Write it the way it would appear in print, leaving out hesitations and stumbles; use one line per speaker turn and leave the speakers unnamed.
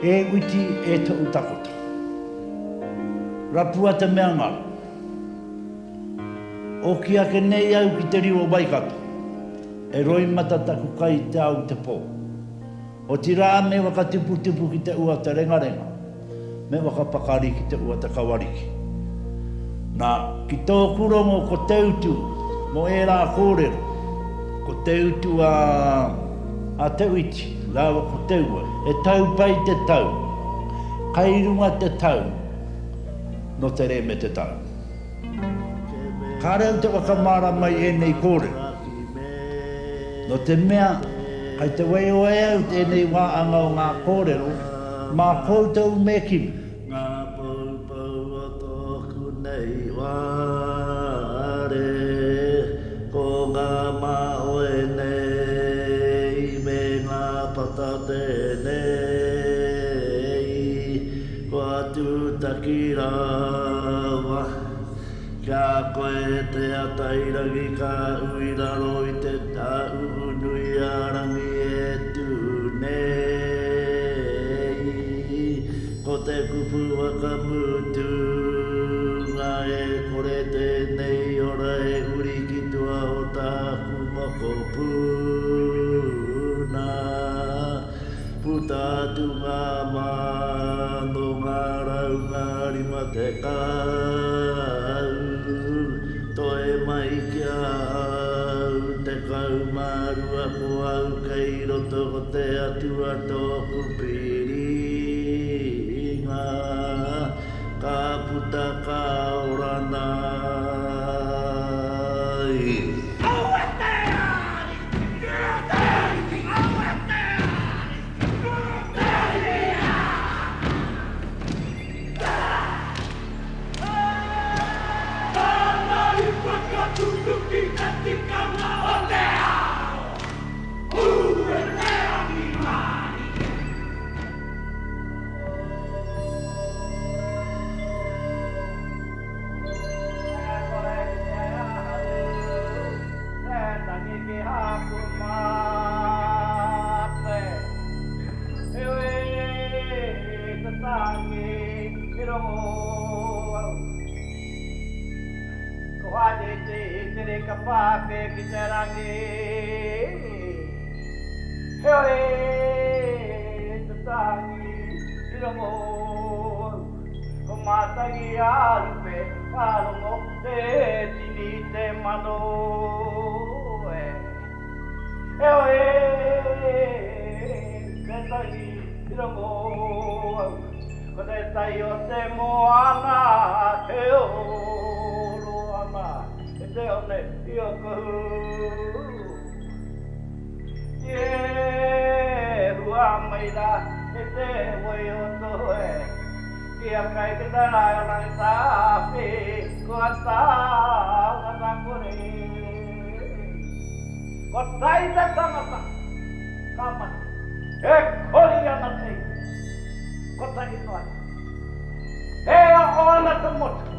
E witi e toʻu takoto. Rapua te mea ngaro. Oki ake nei au ki te riu o Waikato. E roimata taku kai i te ao i te po. Otirā me whakatuputupu ki te ua te rengarenga, me whakapakari ki te ua te kawariki. Nā, ki tōku rongo ko te utu mō ērā kōrero, ko te utu a, a Te Uiti rāua ko Te Ua, he tau pai te tau, kai runga te tau nō te rē me te tau. Kāre au te whakamārama i ēnei kōrero, nō te mea kai te waewae au tēnei wāanga o ngā kōrero mā koutou me kimi.
Ngā poupou o tōku nei whare, ko ngā māoe nei me ngā pata tēnei. Kua tūtaki rawa. Ki a koe te atairangi ka ui raro i te tāūū-nui-ā-rangi e tū nei. Ko te kupu whakamutunga e kore tēnei ora e huri ki tua o tāku mokopuna. Puta atu ngā mano, ngā raunga 50, toe mai ki a au, 12 ko au kei roto ko te Atua tōku piringa, ka puta ka ora nei.
Aue te Ariki! Ki aku mate, heoi te tangi i rongo au. Ko Hateiti te reka pāke ki te rangi, heoi te tangi i rongo au. Ko Mātangi a Rupe ka rongo te tini te mano e. Heoi te tangi i rongo au, ko te tai o te moana e oro ana i te one i Okahu. E hua mai rā e te wai o Tōe, Kia kai te tarae o Rangitāwhi, Kua tāngata kore. Ko tai te tangata, ka mate, E kori ana te iwi, kotahi noa iho. E aho ana te motu.